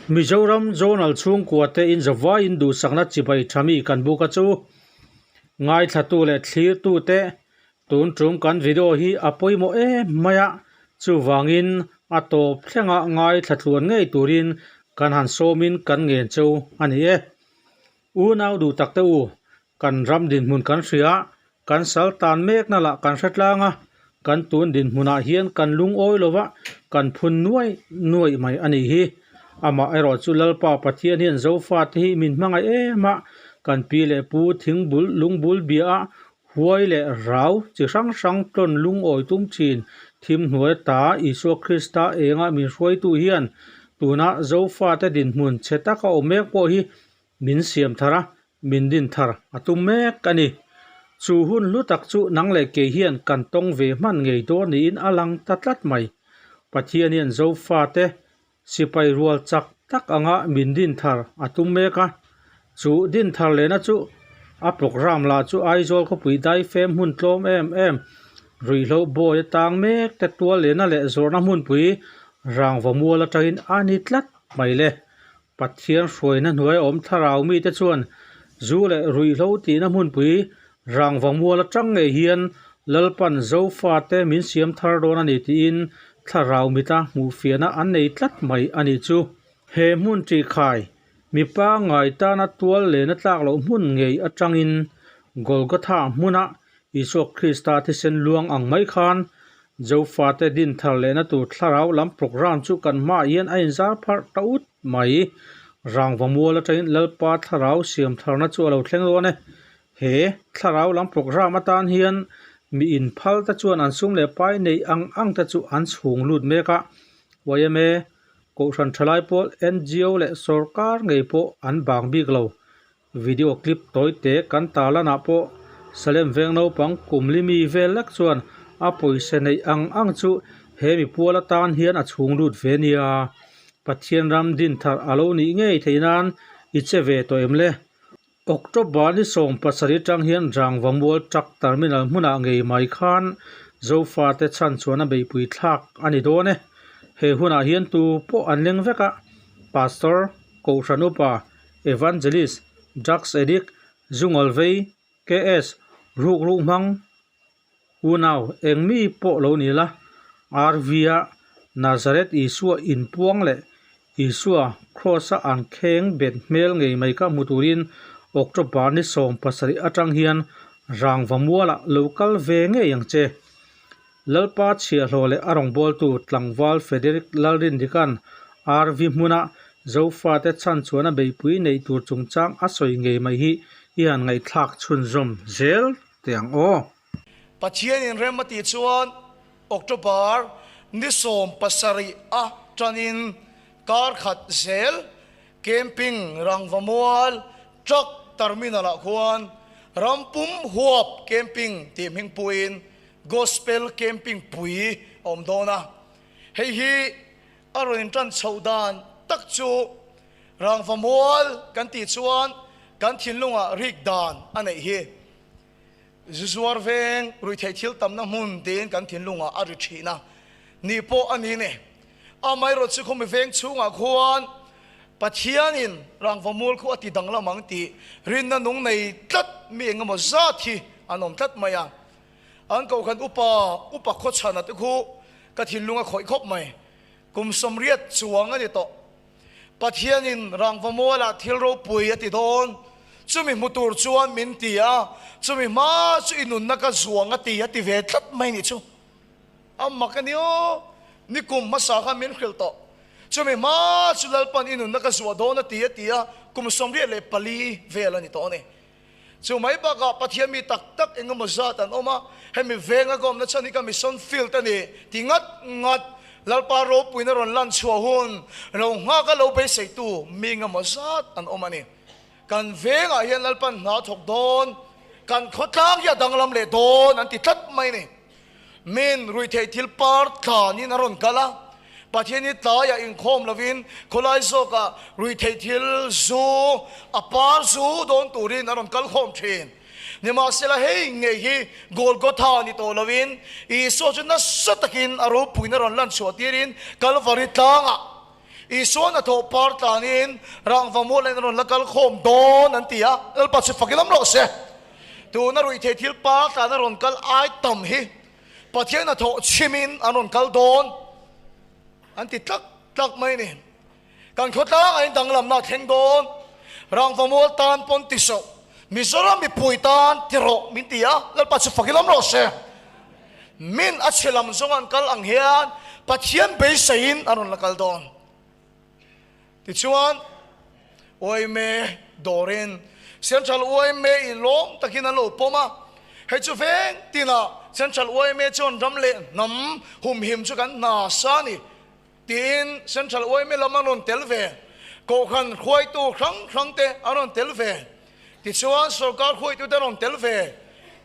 Mizoram Zonal chhungkua te in zavaiin duhsakna chibai tha mi kan buk a chu. Ngaithlatu leh thlirtu te tun tum kan video hi a pawimawh em mai a, chuvangin a tawp thlenga ngaithla tluan ngei turin kan han sawmin kan ngen cheu a ni e. Unau duh tak te u, kan ram dinhmun kan hria, kan sal tan mekna lah kan hre tlang a, kan tun dinhmunah hian kan lungawi lo va, kan phun nuai nuai mai a nih hi. Amah erawh chu Lalpa Pathian hian Zofate hi min hmangaih em a, kan pi leh pu thingbul lungbul bia a, huai leh rau chi hrang hrang tlawn lungawi tum thin thim hnuai ta Isua Krista enga min hruaitu hian tuna Zofate dinhmun chhe taka awm mek pawh hi Min siam thar a, min din thar a tum mek a ni. Chu hun hlu tak chu nang leh kei hian kan tawng ve hman ngei dawn niin a lang ta tlat mai. Pathian hian Zofate sipai rual chak tak anga min din thar a tum mek a. Chu din thar lehna chu a programme lah chu Aizawl khawpui daifem hmun tlawm em em, ruihhlo bawi atang mek te tual lehna leh zawrhna hmunpui rangva mual atangin a ni tlat mai le. Pathian hruaina hnuaia awm thlarau mite chuan zu leh ruihhlo tihna hmunpui rangva mual atang ngei hian Lalpan Zofate min siam thar dawn a ni tiin thlarau mita hmuhfiahna an nei tlat mai a nih chu. He hmun ṭihkhai, mipa ngai tana tual lehna tlak loh hmun ngei atangin Golgotha hmuna Isua Krista thisen luang ang mai khan Zofate din thar lehna tur thlarau lam programme chu kan hmaah hian a inzar pharh ta ut mai. Rangva mual atangin Lalpa thlarau siam tharna chu a lo thleng dawn e. He thlarau lam programme atan hian mi inphal te chuan an sum leh pai neih ang ang te chu an chhung lut mek a. Yma, Kohhran Thalai Pawl, NGO leh sawrkar ngei pawh an bang bik lo. Video clip tawi te kan tarlanah pawh Salem veng naupang kum li mi vel lek chuan a pawisa neih ang ang chu he mipual atan hian a chhung lut ve nia. Pathian ram din thar a lo nih ngei theih nan i che ve tawh em le? October ni 17 atang hian Rangva Mual Truck Terminal hmunah ngei mai khan Zofate chhan chuan a beihpui thlak a ni dawn e. He hunah hian tu pawh an leng vek a, Pastor, Kohhran Upa, Evangelist, Drugs Addict, Zungalvei, KS, Ruk Ruk Hmang, Unau, eng mi pawh lo ni la, RV-a Nazareth Isua inpuang leh Isua Kraws-a an kheng bet hmel ngei mai kha hmu turin October ni 17 atang hian Rangva mualah lo kal ve ngei ang che. Lalpa chhiahhlawh leh a rawngbawltu tlangval Frederick Lalrindikan RV hmuna Zofate chhan chuan a beihpui neih tur chungchang a sawi ngei mai hi i han ngaihthlak chhunzawm zel teh ang aw. Pathianin rem a tih chuan October ni 17 a tanin kar khat zel camping Rangva Mual Truck Terminal ah khuan Rampum Huap Camping tih hming puiin Gospel Camping pui a awm dawn a, hei hi a rawn intan chhoh dan tak chu Rangva mual kan tih chuan kan thinlungah rik dan a neih hi. Zuzuar veng ruihtheih thil tamna hmun tiin kan thinlungah a ri thin a, ni pawh a ni ni. Amaherawhchu chu khawmi veng chhungah khuan Pathianin Rangva mual khu a ti danglam ang tih rinna nung nei tlat mi engemaw zat hi an awm tlat mai a. An kohhran upa, upa khawchhana te khu ka thinlung a khawih khawp mai. Kum 80 chuang a ni tawh. Pathianin Rangva mualah thil ropui a ti dawn. Chumi hmu tur chuan min ti a, chumi hma chu i nunna ka zuang a ti a ti ve tlat mai nih chu. A mak a ni aw, ni kum hmasa khan min hrilh tawh. Chumi hma chu Lalpan i nunna ka zuah dawn a ti a ti a, kum 94 vel a ni tawh a ni. Chu mai bakah Pathian mi tak tak eng emaw zat an awm a, hemi venga ka awmna chhan hi ka mission field a ni ti ngat ngat Lalpa ropuina rawn lan chhuah hun lo nghaka lo beiseitu mi eng emaw zat an awm a ni. Kan vengah hian Lalpan hna thawk dawn, kan khawtlang hi a danglam leh dawn an ti tlat mai a ni. Min ruihtheih thil par tlanin a rawn kal a, Pathian hi tlaiah inkhawm lovin khawlai zawkah ruihtheih thil zu, a par zu dawn turin a rawn kal khawm thin. Nimahsela hei ngei hi Golgotha ni tawh lovin Isua chu nasa takin a ropuina rawn lan chhuah tirin Kalvari tlangah. Isua hnathawh par tlanin rangva mualin a rawn la kal khawm dawn an ti a, Lalpa chu fak ilam rawh se. Tuna ruihtheih thil par tlan a rawn kal ai tam hi Pathian hnathawh chhimin an rawn kal dawn an ti tlak tlak mai a ni. Kan khawtlang a indanglamna a thleng dawn. Rangva mual tan pawn ti soh, Mizoram mipui tan ti rawh min ti a, Lalpa chu fak ilam rawh se. Min a chhe lam zawng an kal ang hian Pathian beiseiin an rawn la kal dawn. Tichuan, yma dawrin Central yma in lawm takin an lo pawm a, hei chu veng tinah Central yma chuan ram leh hnam humhim chu kan hna sa a ni. Tiin Central yma lam an rawn tel ve, Kohhran hruaitu hrang hrang te an rawn tel ve, tichuan sorkar hruaitute an rawn tel ve,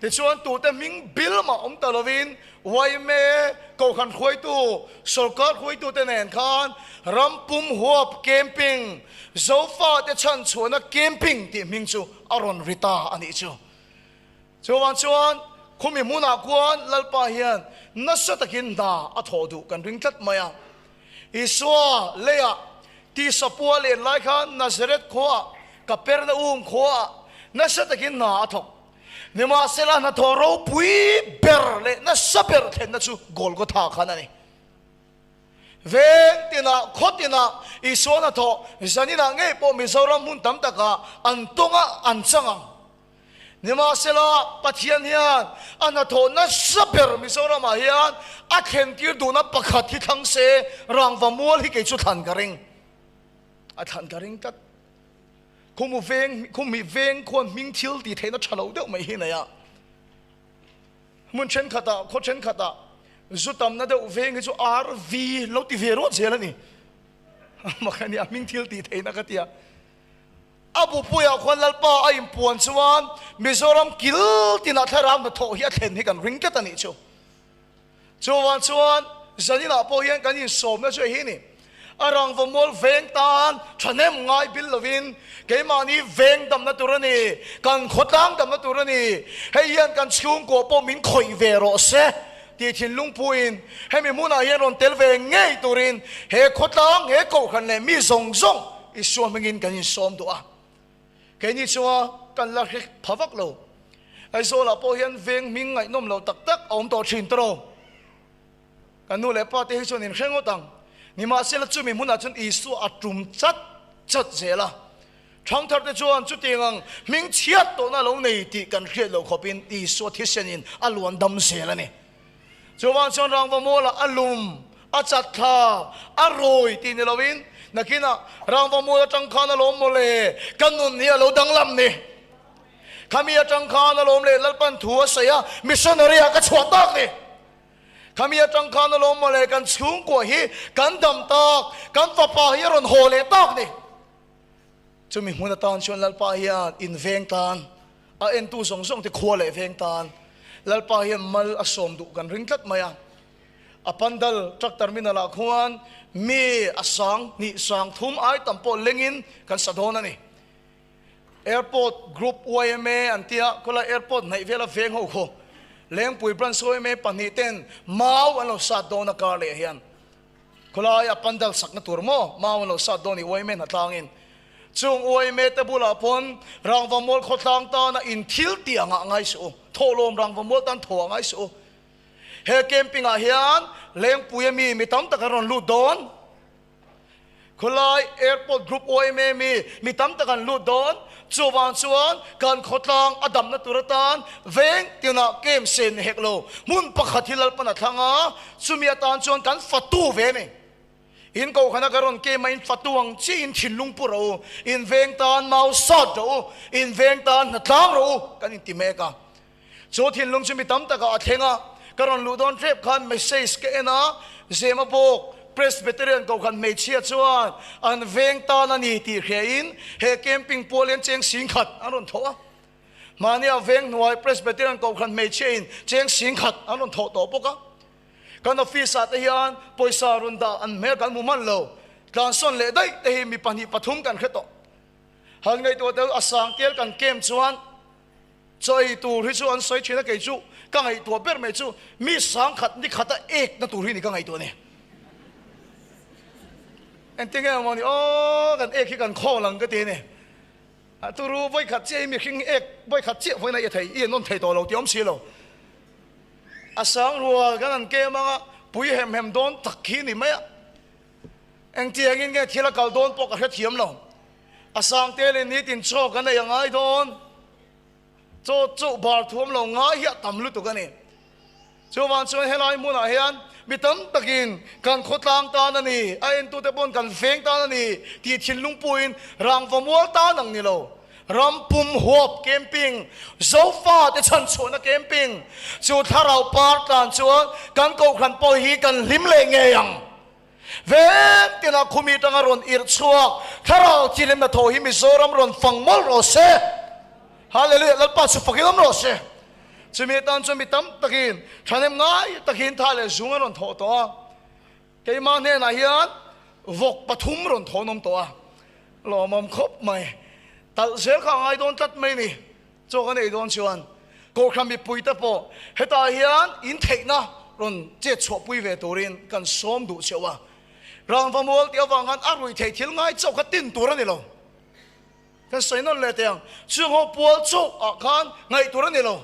tichuan tute hming bil mah awm ta lovin yma, Kohhran hruaitu, sorkar hruaitute nen khan ram pum huap camping, Zofate chhanchhuahna camping tih hming chu a rawn ri ta a nih chu. Chuvang chuan khumi hmunah khuan Lalpa hian nasa takin hna a thawh duh kan ring tlat mai a. Isua leiah tisa pua len lai khan Nazareth khuaah, Kapernaum khuaah nasa takin hna a thawk. Nimahsela hnathawh ropui ber leh nasa ber thlenna chu Golgotha khan a ni. Veng tinah, khaw tinah Isua hnathawh zaninah ngei pawh Mizoram hmun tam takah an tawng a, an chang ang. Nimahsela, Pathian hian a hnathawh nasa ber Mizoramah hian a thlentir duhna pakhat hi thlang se, rangva mual hi kei chu thlan ka ring. A thlan ka ring tlat. Khumu veng, khumi veng khuan hming thil tih theihna tha lo deuh mai hi nei a. Hmun thenkhatah, khaw thenkhatah zu tamna deuh veng hi chu RV lo ti ve ruat zel a ni. Mak a ni, a hming thil tih theihna ka tia. A bupuiah khuan Lalpa a inpuan chuan Mizoram kil tinah thlarau hnathawh hi a thlen hi kan ring tlat a nih chu. Chuvang chuan zaninah pawh hian kan insawmna chu hei hi a ni. A rangva mual veng tan thahnem ngai bil lovin keimahni veng damna tur a ni, kan khawtlang damna tur a ni. Hei hian kan chhungkua pawh min khawih ve rawh se tih thinlung puiin hemi hmunah hian rawn tel ve ngei turin he khawtlang, he kohhran leh mi zawng zawng Isua hmingin kan insawm duh a, keini chunga kan la hre pha vak lo. Aizawlah pawh hian veng hming ngaihnawm lo tak tak a awm tawh thin tawh. Kan nu leh pa te hi chuan in hre ngawt ang. Nimahsela chumi hmunah chuan Isua a tum chat chat zel a. Thangthar te chuan chutiang ang hming chhiat tawhna a lo nei tih kan hriat loh khawpin Isua thisenin a luan dam zel a ni. Chuvang chuan rangva mualah a lum, a chat thla, a rawi tih ni loin nakinah rangva mual atang khan a lawm mawle, ka nun hi a lo danglam ni. Khami atang khan a lawm leh Lalpan thu a sawi a, missionary ah ka chhuah tak ni. Khami atang khan a lawm mawle, kan chhungkua hi kan dam tak, kan fapa hi a rawn haw leh tak ni. Chumi hmun atan chuan Lalpa hian inveng tan, a entu zawng zawng te khua leh veng tan Lalpa hian mal a sawm duh kan ring tlat mai a. A pandal truck terminal ah khuan mi a sang hnih sang thum ai tam pawh lengin kan sa dawn a ni. Airport Group yma an tia khawlai airport hnaih vela veng ho khaw Lengpui Branch yma pahnih ten mau an lo sat dawn a kar leh hian. Khawlaia pandal sakna tur maw mau an lo sat dawn i uaime hna tlangin chung uaime te bulah pawn rangva mual khawtlang tana in thil tih angah ngai suh u, thawhlawm rangva mual tan thaw ah ngai suh u. He camping ah hian Lengpui ami mi tam tak an rawn lut dawn. Khawlai Airport Group yma mi mi tam tak an lut dawn. Chuvang chuan kan khawtlang a damna tur atan veng tinah kem sen ni hek lo. Hmun pakhat hi Lalpan a thlang a, chumi atan chuan kan fatu ve ni. In kohhran a ka rawn kem a, in fatu ang chiah in thinlung pu rawh u, in veng tan mau sat rawh u, in veng tan hnatlang rawh u kan inti mek a. Chu thinlung chu mi tam takah a thleng a, ka rawn luh dawn hrep khan message ka en a, Zema bawk Presbyterian kohhran hmeichhia chuan an veng tan a ni tih hriain he camping pual hian cheng sing khat an rawn thawh a. Mahnia veng hnuai Presbyterian kohhran hmeichhia in cheng sing khat an rawn thawh tawh bawk a. Kan office ah te hian pawisa rawn dah an hmel kan hmu hman lo, tlansawn leh daih te hi mi pahnih pathum kan hre tawh. Han ngaihtuah tel a sang tel kan camp chuan Chaw ei tur hi chu an sawi thin a, kei chu ka ngaihtuah ber mai chu mi sangkhat ni khata ek na tur hi ni ka ngaihtuah ni. Engtin nge maw ni aw kan ek hi kan khawl ang ka ti a ni. A turu vawikhat chiah hi mihring ek vawikhat chiah vawiin a i thei i en awm thei tawh lo tih awm si lo. A sang rual kan han kem anga pui hem hem dawn tak hi ni mai a. Engtiangin nge thil a kal dawn pawh ka hrethiam lo. A sang te leh nitin chaw kan ei a ngai dawn. Chaw chauh bar thuam lo ngai hi a tam lutuk a ni. Chuvang chuan helai hmunah hian mi tam takin kan khawtlang tan a ni, a entute pawn kan veng tan a ni tih thinlung puiin rangva mual tan ang ni lo. Ram pum huap camping, Zofa te chhanchhuahna camping chu thlarau par tlan chuan kan kohhran pawh hi kan hlim leh ngei ang. Veng tina khumi tanga rawn irh chhuak thlarau thilhlimna thaw hi Mizoram rawn fang mawlh rawh se. Hallelujah Lalpa chu fakin awm rawh se. Chumi atan chuan mi tam takin thahnem ngai takin tha leh zung an rawn thawh tawh a. Keimah hnenah hian vawk pathum rawn thawn awm tawh a. Lawmawm khawp mai. Talh zel kha a ngai dawn tlat mai ni. Chaw ka nei dawn chuan Kohhran mipuite pawh hetah hian in theihna rawn chet chhuahpui ve turin kan sawm duh cheu a. Rangva mual tih avang khan a ruih theih thil ngai chauh kha tin tur a ni lo. Kan sawi nawn leh teh ang, chung ho pual chauh ah khan ngaih tur a ni lo.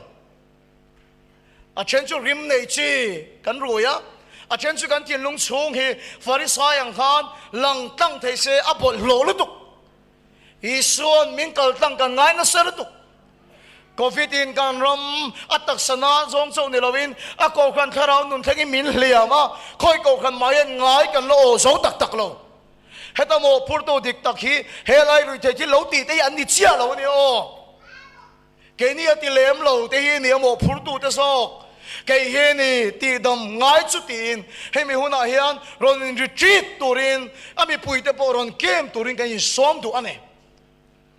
A then chu rim nei chi kan rui a, a then chu kan thinlung chhung hi Farisai ang khan lang tlang thei se a bawlhhlawh lutuk. Isua'n min kal tlang kan ngai nasa lutuk. Covid in kan ram a taksa na zawng chauh ni loin a kohhran thlarau nun thlengin min hliam a, khawi kohhran mah hian ngai kan la aw zo tak tak lo. Heta mawhphurtu dik tak hi helai ruihtheih thil lo tih te hi an ni chiah lo a ni aw. Keini a ti lem lo te hi ni a mawhphurtu te zawk. Kei hi ni tihdam ngai chu tiin hemi hunah hian rawn in retreat turin a mipui te pawh rawn kem turin kan insawm duh a ni.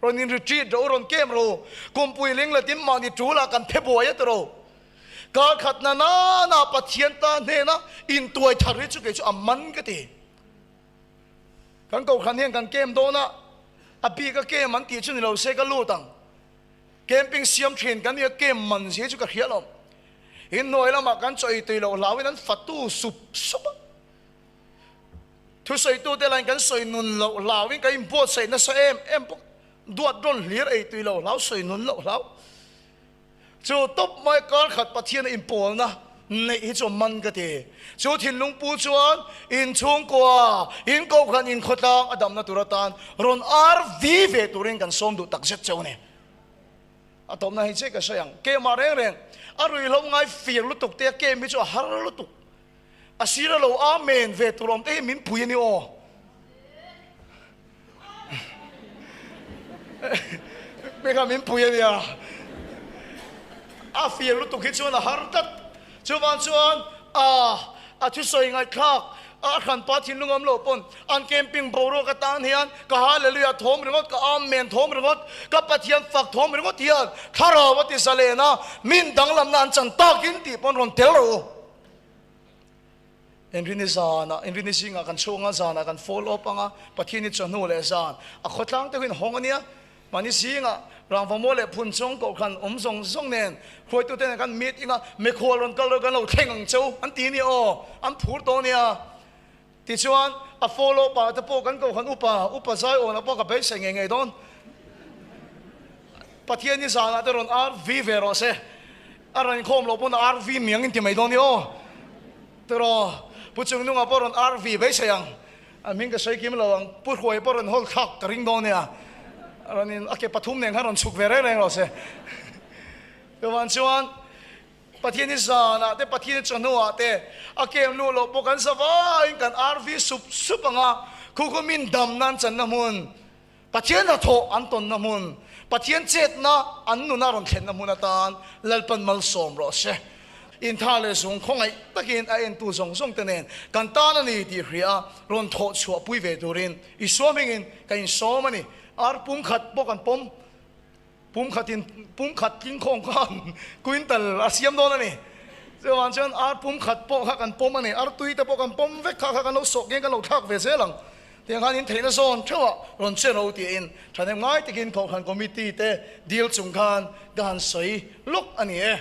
Rawn in retreat rawh u, rawn kem rawh u. Kumpui ling la tin mahni tul ah kan phe buai a ti ro. Kar khat na nana Pathian ta hnena intuai thar hi chu kei chu a man ka ti. Kan kohhran hian kan kem dawn a, a bik a kem an tih chu ni lo se ka lut ang. Camping siam thin kan nia kem man zia chu ka hria lo. In hnuai lamah kan chaw ei tui loh hlauin an fatu sup sup a. Thusawitu te lain kan sawi nun loh hlauin kan inbuatsaih nasa em em bawk. Duat rawn hlir ei tui loh hlau sawi nun loh hlau. Chu tawp mai kar khat Pathian a inpawlna neih hi chu a man ka ti. Chu thinlung pu chuan inchhungkua, inkohhran, inkhawtlang a damna tur atan rawn RV ve turin kan sawm duh tak zet cheu a ni. A tawpna hei che ka sawi ang. Kemah reng reng a ruihhlo ngai fir lutuk te a kem hi chu a har lutuk. A sir a lo amen ve tur awm te hi min pui a ni aw. Hming a min pui a nia. A fir lutuk hi chuan a har tlat. Chuvang chuan a a thusawi ngaihthlak a hranpa thinlung awm loh pawn an camping boruak atan hian ka hallelujah thawm ringawt, ka amen thawm ringawt, ka Pathian fak thawm ringawt hian thlarau a ti zalen a, min danglamna an chan takin tih pawn rawn tel rawh u. Inrini zanah, Inrini zingah kan chhung a, zanah kan follow up anga, Pathian hi chawhnu leh zan a khawtlang deuhin hawng a nia. Mahni zingah rangva leh phun chawng kohhran awm zawng zawng nen hruaitute nen kan meeting a, mikhual rawn kal rawh kan lo thleng ang cheu an ti nia aw, an phur tawh a nia. Tichuan a follow up ah te pawh kan kohhran upa, upa zaiawnah pawh ka beisei ngei ngei dawn. Pathian hi zanah te rawn RV ve rawh se. A rawn inkhawm loh pawn a RV miang in ti mai dawn i aw. Tiraw, Pu Chungnunga pawh rawn RV beisei ang. A hming ka sawi kim lo ang. Pu Hruaia pawh rawn hawl thlak ka ring dawn nia. Rawn in a ke pathum nen khan rawn chhuk ve reng reng rawh se. Chuvang chuan Pathian hi zanah te, Pathian hi chawhnuah te a kem luh loh pawh kan za vaiin kan RV sup sup ang a, khu khu min dam nan channa hmun. Pathian hnathawh an tawnna hmun, Pathian chetna an nuna rawn thlenna hmun atan Lalpan malsawm rawh se. Intha leh zung khawngaih takin a entu zawng zawng te nen kan tan a ni tih hria a rawn thawh chhuah pui ve turin Isua hmingin ka insawm a ni. Ar pumkhat pawh kan pawm, pumkhatin pumkhat tlingkhawm khan quintal a siam dawn a ni. Chuvang chuan ar pumkhat pawh kha kan pawm a ni, ar tui te pawh kan pawm vek kha kha kan lo sawh nge kan lo thlak ve zel ang. Tiang khan in theihna zawn theuhah rawn che ro tiin thahnem ngai takin Kohhran Committee te dil chung khan ka han sawi lawk a ni e.